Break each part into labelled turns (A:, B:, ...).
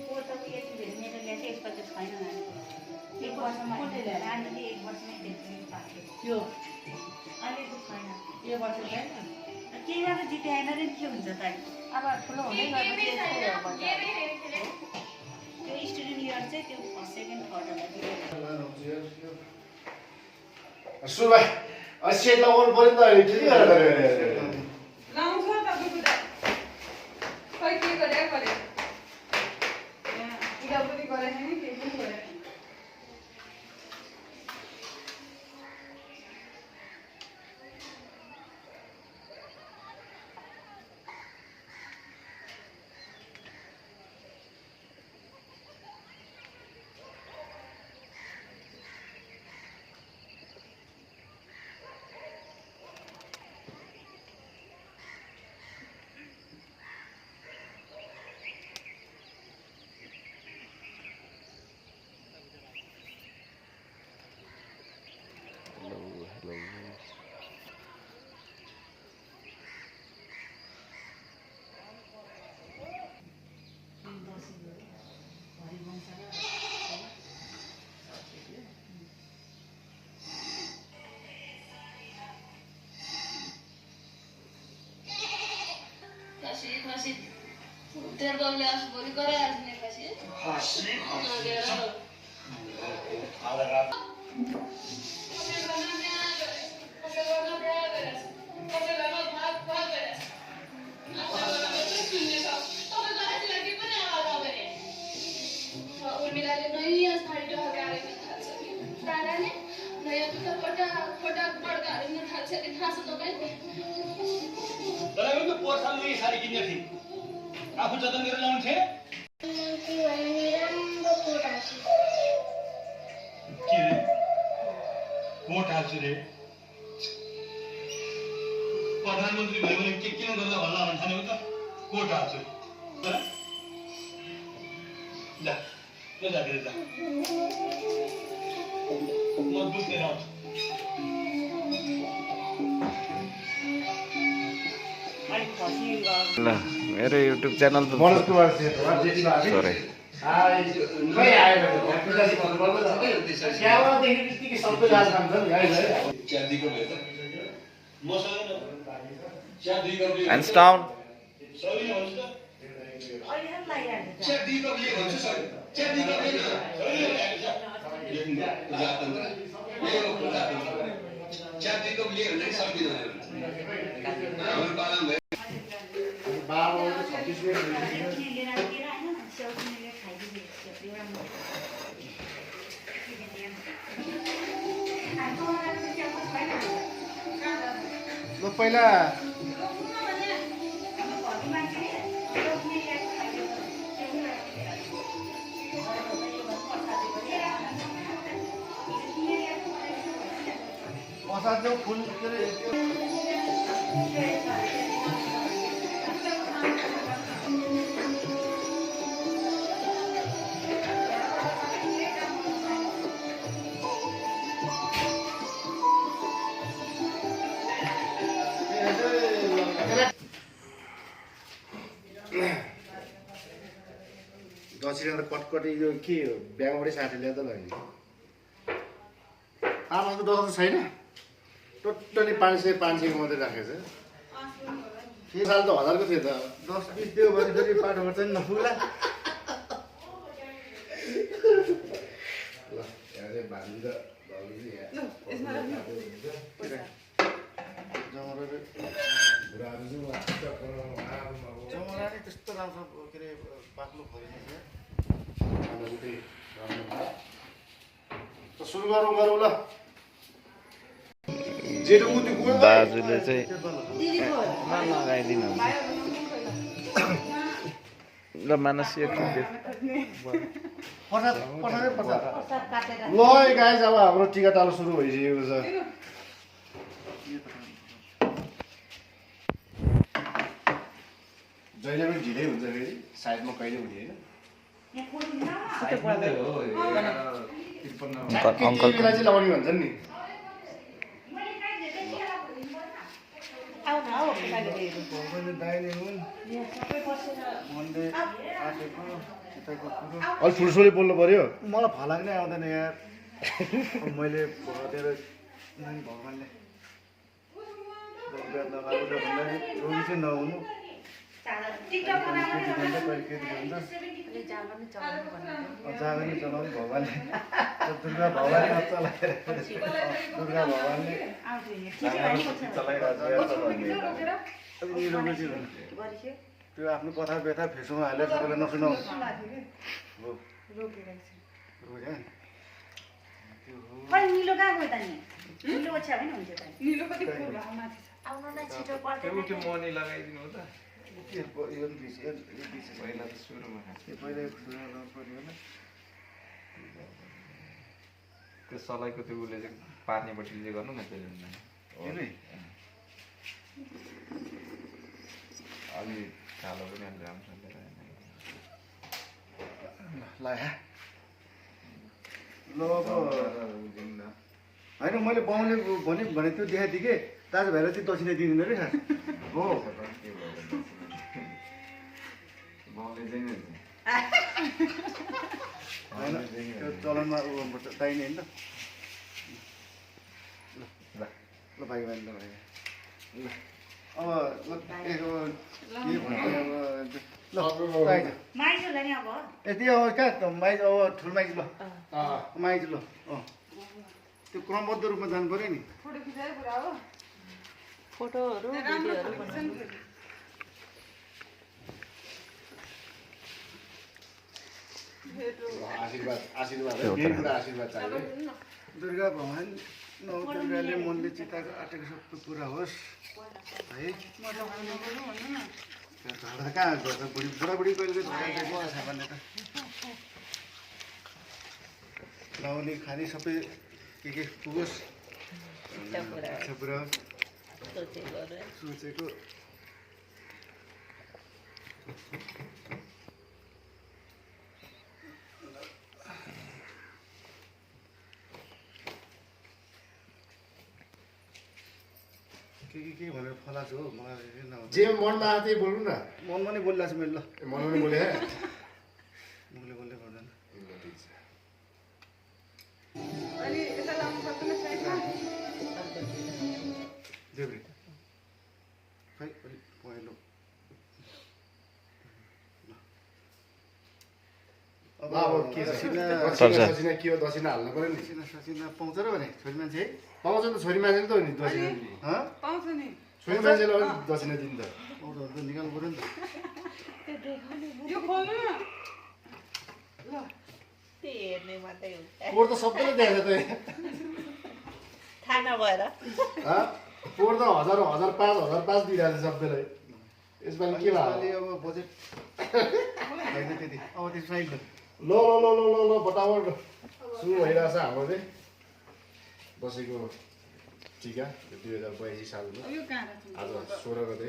A: पोतको यति धेरै मेरो ल्याएको यसपछि छैन नानी। एक वर्षमा नानीले एक वर्षमै त्यति पाएको
B: त्यो
A: अहिले त छैन।
B: यो वर्ष छैन
A: केही बेला जिताएन र के हुन्छ त अब ठुलो हुँदै गएपछि यस्तै हो बच्चा। त्यो स्टुडेन्ट इयर चाहिँ त्यो फर्स्ट सेकेन्ड थर्डहरूलाई
C: सुरुवात सेट लगाउनु पर्यो नि त अहिले के गरेर
D: लाउँछ त बुझ्दा खै के गरे गरे पूजा पनि गरेन नि के पनि गरेन
E: Masih terbang as boleh korang ni kasih. Masih. Ada rap.
F: तपाईको पोर्छल लुई साडी किन्ने थिए आफू जतन गरेर ल्याउनु थिए के रे कोट हाल्छु रे प्रधानमन्त्री भयो भने के किन गर्दा भन्न भन्छ नि त कोट हाल्छु जा ल जा रे जा म दुध लिएर आउँछु
G: ल मेरो युट्युब च्यानल त
C: मनोज कुमार सरी खै आयो पिताजी भन्नुभएको त क्यामेरादेखि बित्तिकै सबै राजनाम छ नि है
F: चिया दिएको भयो त मसँग चिया दुई कप
G: ह्यान्ड्स डाउन
F: सरी हुन्छ त
A: अहिले पनि लागिरहेको छ।
F: चिया दुई कप लिए भन्छ सरी चिया दुई कप लिए चिया दुई कप लिए भने सकिँदैन हाम्रो पालन भयो
C: 12 26 मिनेट
A: लिएर आएर हैन स्याउले खाइदिएको एउटा
C: ल पहिला पसाद फुल के रे दक्षिण कटकटी यो के ब्याङ्कबाटै साथी ल्याउँदा नि आमाको दस त छैन टोटली 500 500 मात्रै राखेको छ साल त 1000 को थियो त 10-20 दियो भने फेरि पाठो गर्छ नि नपुग्ला ल यारे भान्जी त भाउजू यहाँ
D: यसमा
C: जमरा नि त्यस्तो राम्रो के अरे बाक्लो फरिन्छ त सुरु गरौँ ल जेठो मुति गयो
G: दाजुले चाहिँ लगाइदिनु ल मानस यो खिच्यो
C: ल गाइस अब हाम्रो टिका तालो सुरु भइसकेको छ जहिले पनि ढिलै हुन्छ फेरि साइडमा कहिले हुने होइन
G: अङ्कल
C: बेला चाहिँ लगाउने भन्छन् नि
A: आउ न
C: दाहिने हुन्
A: यहाँ सबै बसेर
C: मनले आँटेको चिताको कुरो
B: अलिक ठुल्ठुलै बोल्नु पर्यो
C: मलाई फलाङ नै आउँदैन यार अब मैले भतेर भगवान्ले बगैँचा नलागु त भन्दाखेरि रोगी चाहिँ नहुनु
A: टिकटक बनाएर
C: केटी भन्छ कहिले केटी भन्छ
A: जामा नि चलाउनु भन्नु
C: जाँदा नि चलाउनु भगवान्ले दुर्गा भगवान्ले नचलाएर दुर्गा भगवान्ले
A: आउँछु यहाँ
C: चलाइरहेको छ अब निरोगी चाहिँ हुनु
A: गरिसक्यो
C: त्यो आफ्नो कथा व्यथा फेसबुकमा हालेर सबैलाई नसुनाउ हो
A: रोकेर
C: रोक्यो
A: खै निलो कहाँ गयो त नि निलो ओछ्या पनि हुन्छ त
D: निलो कति फुल भएको माथि छ
A: आउनु न छिटो पर्दैन
G: त्यो मनी लगाइदिनु हो त
C: के यो पनि बिस यो बिस
G: पहिला त सुरुमा
C: यो पहिला सुरु पर्यो होला
G: त्यो सलाइको त्यो उसले चाहिँ पार्नेपट्टि चाहिँ गर्नु न त्यसले
C: यो नै
G: अलि कालो पनि अलि राम्रो छ
C: ल ल अब होइन मैले बाउले भने त्यो देखाइदिएँ कि दाजु भाइलाई चाहिँ दक्षिणा दिँदैन रहेछ हो
G: बाउले चाहिँ
C: होइन त्यो चलनमा ऊ चाहिने होइन त ल भाइ भाइ ल भाइ ल अब के भन्ने अब ल
A: माइजूलाई नि अब
C: यति अब कहाँ माइज अब ठुल माइज ल माइज ल त्यो क्रमबद्ध रूपमा जानु पऱ्यो नि
D: फोटो खिचायो पुरा हो
A: फोटोहरू भिडियोहरू बनाउनु
B: आशीर्वाद आशीर्वाद है मेन कुरा आशीर्वाद चाहियो
C: दुर्गा भगवान् नौ दुर्गाले मनले चिताको आँटेको सबै पुरा होस् है झगडा कहाँ गर्छ बुढाबुढी कहिले भन्ने त लाउने खाने सबै के पुगोस् इच्छा पुरा सोचेको के भनेर फलाएको हो मलाई
B: जे मनमा आएको त्यही बोल्नु न
C: मनमा नै बोलिरहेको छु मैले ल
B: मनमा नि बोले
C: मुखले बोल्दै पर्दैन
D: अनि यता लाउनु सक्दैन साइडमा
C: देब्रे खै अलिक पहेँलो
B: अब के छ
C: दक्षिणा
B: दक्षिणा के हो दक्षिणा हाल्नु पर्यो नि
C: ससिना पाउँछ र भने छोरी मान्छे है
B: पाउँछ त छोरी मान्छेले त हो नि दक्षिणा दिने
C: हँ
D: पाउँछ नि
B: छोरी मान्छेले अलिक दक्षिणा दिनु त
C: औरहरू त निकाल्नु पऱ्यो नि त
D: यो खोल्नु न ल
A: त्यो हेर्ने मात्रै हो
B: पोहोर त सबैले देखाएको त
A: थाहा नभएर
B: पोहोर त 1000 5,000 दिइरहेको छ सबैलाई यसपालि के भयो
C: यसपालि अब बजेट छैन त्यति अब त्यो साइड
B: ल ल ल ल ल ल फटाफट सुरु भइरहेको छ हाम्रो चाहिँ दसैँको टिका 2082 सालको
D: यो कहाँ राख्नु
B: आज 16 गते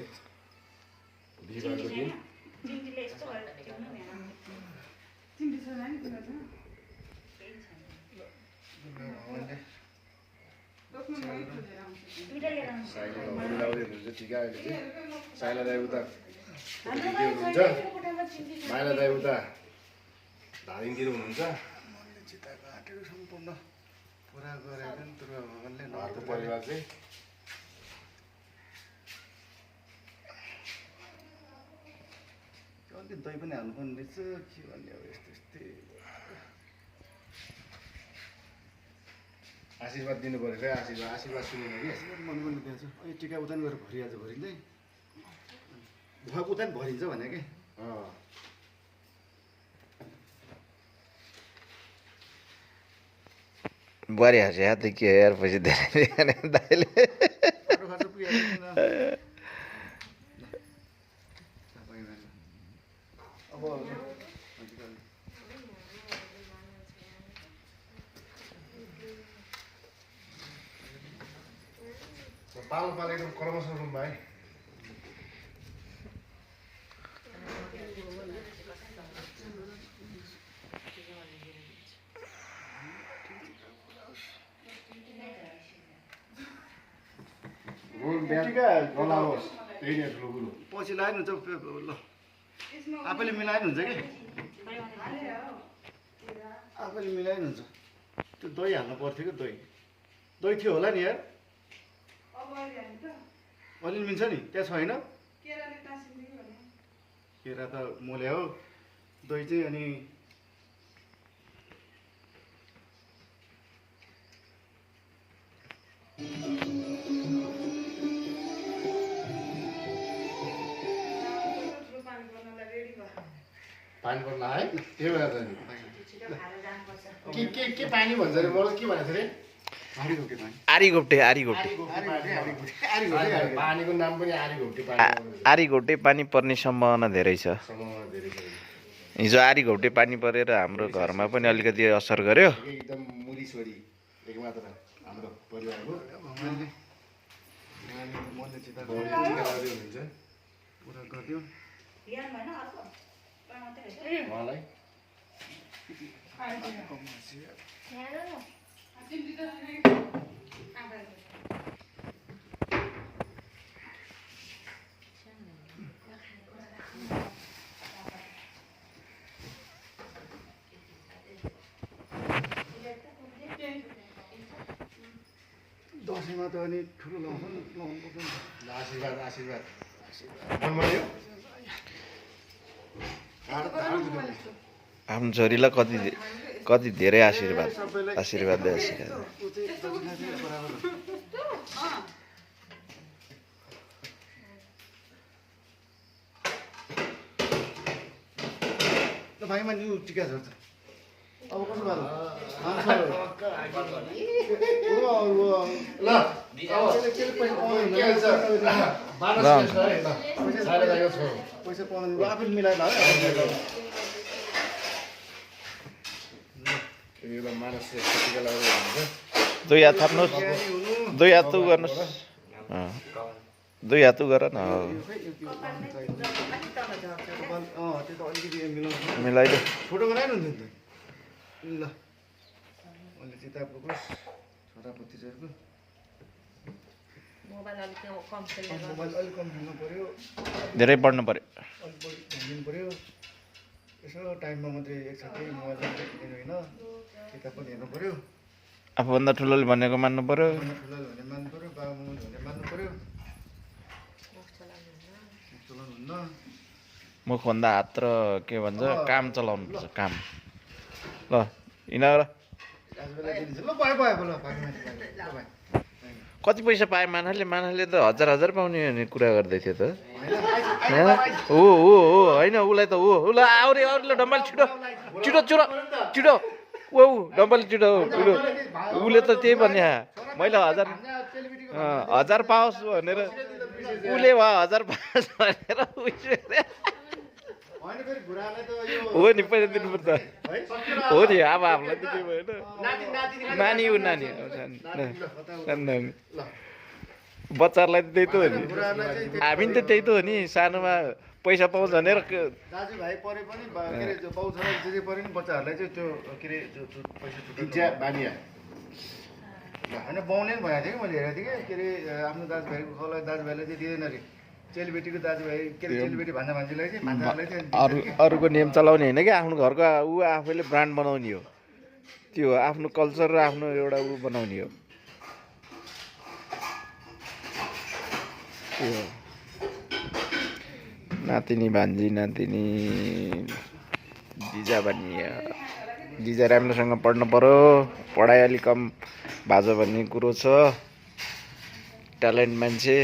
B: बिहिबारको दिन
A: जिन्जीले यस्तो गरेर ल्याउनु नि
D: चिन्डी छ नि तिमीसँग दोस्रो मै खोजेर आउँछ
A: दुइटा लिएर आउनु
B: साइला लाउँदै हुन्छ टिका अहिले चाहिँ साइला दाइ उता
A: हाम्रो
B: हुनुहुन्छ
A: कोठामा चिन्डी छ
B: माइला दाइ उता धादिङतिर हुनुहुन्छ
C: मनले चिताको आँटेको सम्पूर्ण पुरा गरेको नि दुर्गा भगवान्ले
B: उहाँहरूको परिवार चाहिँ
C: अलिक दही पनि हाल्नुपर्ने रहेछ के भन्ने अब यस्तो यस्तै
B: आशीर्वाद दिनु पऱ्यो खै आशीर्वाद सुनेन कि
C: मन पनि दिन्छ अनि टिका उता नि गरेर भरिहाल्छ भरिँदै उता नि भरिन्छ भने कि
G: बुहारी हाँस्यो त के हो यार पछि धेरै दाइले
C: बाटो घाटो पुगिहाल्छ अब
B: पालो पालो एकदम क्रमश रूपमा है
C: टिका
B: नलाओस् त्यही नै ठुलो कुलो
C: पछि लाइन हुन्छ ल आफैले मिलाइन हुन्छ कि आफैले मिलाइन हुन्छ त्यो दही हाल्नु पर्थ्यो कि दही थियो होला नि यार अलिअलि मिल्छ नि त्यहाँ छैन केरा त मोले हो दही चाहिँ अनि
B: पानी पर्ला है त्यही भएर त के पानी भन्छ अरे मलाई के भनेको थियो अरे
H: आरीघोप्टे
B: पानीको नाम पनि आरीघोप्टे पानी
H: आरीघोप्टे पानी पर्ने सम्भावना धेरै छ हिजो आरीघोप्टे पानी परेर हाम्रो घरमा पनि अलिकति असर गर्यो
B: एकदम मुरी छोरी एक मात्र हाम्रो परिवारको
C: मनले चिता
B: हुन्छ
C: पुरा गरिदियो
B: उहाँलाई
C: दसैँमा त अनि ठुलो लाउनु पर्छ नि
B: आशीर्वाद मन पर्यो
H: आफ्नो छोरीलाई कति धेरै आशीर्वाद
C: सबैलाई
H: आशीर्वाद
C: ऊ चाहिँ दक्षिणा चाहिँ बराबर हो। ल भाइमा नि टिका झर्छ अब कसो गर्नु
B: ल
C: पैसा पाउनु आफैले मिलाएर है
H: दुई हात थाप्नुहोस् दुई हात उ गर्नुहोस् दुई हात उ गर न
C: त्यो त अलिकति मिलाउनु
H: मिलाइदे
C: फोटो बनाएन नि त ल अहिले चिता पुगोस् छोरापति चाहिँको मोबाइल अलिक कम खेल्नु पऱ्यो
H: धेरै पढ्नु पर्यो
C: अलिक बढी ध्यान दिनु पऱ्यो यसो टाइममा मात्रै एकचोटि मोबाइल हेर्नु होइन किताब पनि हेर्नु पऱ्यो
H: आफूभन्दा ठुलोले भनेको मान्नु पर्यो
C: ठुलाले भने मान्नु पऱ्यो बाबा मम्मीले भने मान्नु पऱ्यो चलाउनुहुन्न
H: मुखभन्दा हात र के भन्छ काम चलाउनु पर्छ काम ल यिनीहरू
C: आज बेला दिन्छ ल भयो भयो ल भाइ माथि ल भाइ
H: कति पैसा पाए मानाले त हजार पाउने भने कुरा गर्दै थियो त हो होइन उसलाई त हो ल आउरे ल डम्बल छिटो ऊ डम्बल छिटो उसले त त्यही भन्ने मैले 1000 पाओस् भनेर उसले भयो 1000 पाओस् भनेर हो नि पैसा दिनुपर्छ हो नि अब हामीलाई त के भएन नानी बच्चाहरूलाई त त्यही त हो नि हामी नि त त्यही त हो नि सानोमा पैसा पाउँछ भनेर
C: दाजुभाइ परे पनि के अरे बाउ छोरा जे परे नि बच्चाहरूलाई चाहिँ त्यो के अरे पैसा
B: इज्जा बानिया
C: होइन बाउले पनि भनेको थिएँ कि मैले हेरेको थिएँ कि के अरे आफ्नो दाजुभाइको कसलाई दाजुभाइलाई चाहिँ दिँदैन अरे चेलीबेटीको दाजुभाइ के अरे चेलीबेटी भान्जालाई चाहिँ भान्जाहरूलाई चाहिँ
H: अरूको नियम चलाउने होइन कि आफ्नो घरको ऊ आफैले ब्रान्ड बनाउने हो त्यो आफ्नो कल्चर र आफ्नो एउटा ऊ बनाउने हो नातिनी भान्जी नातिनी जिजा बनियो जिजा राम्रोसँग पढ्नु पर्यो पढाइ अलिक कम बाजो भन्ने कुरो छ ट्यालेन्ट मान्छे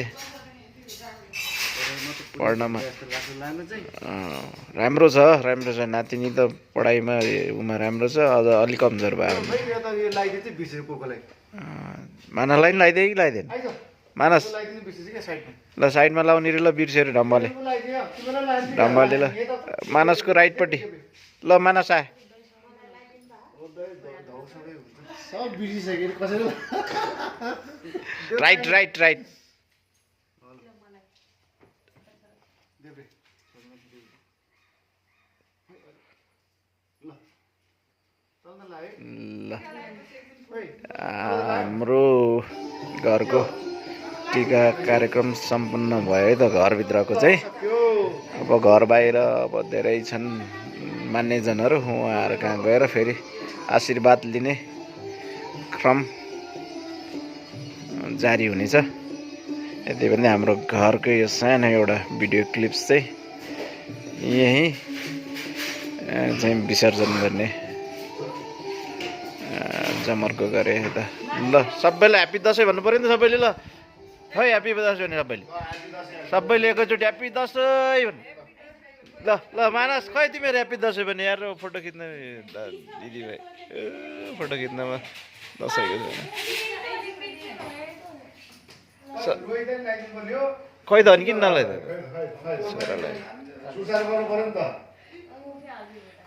H: पढ्नमा राम्रो छ नातिनी त पढाइमा उमा राम्रो छ अझ अलिक कमजोर भयो मानसलाई नि लगाइदिए कि लगाइदिएन मानस ल साइडमा लाउने रे ल बिर्सेर ढम्बले ल मानसको राइटपट्टि ल मानस आए
B: सब बिर्सिसकेर कसैले
H: राइट ल हाम्रो घरको टिका कार्यक्रम सम्पन्न भयो है त घरभित्रको चाहिँ। अब घर बाहिर अब धेरै छन् मान्यजनहरू, उहाँहरू कहाँ गएर फेरि आशीर्वाद लिने क्रम जारी हुनेछ। यति पनि हाम्रो घरको यो सानो एउटा भिडियो क्लिप्स चाहिँ यहीँ चाहिँ विसर्जन गर्ने जमर्को गरे त। ल सबैलाई ह्याप्पी दसैँ भन्नु पऱ्यो नि त सबैले। ल है ह्याप्पी दसैँ भने सबैले एकैचोटि ह्याप्पी दसैँ भन्नु। ल ल मानस खै तिमीहरू ह्याप्पी दसैँ भने यार फोटो खिच्न दिदीभाइ फोटो खिच्नमा दसैँको खै त अनि किन नलाई त छोरालाई
B: सुसार गर्नु पऱ्यो नि त।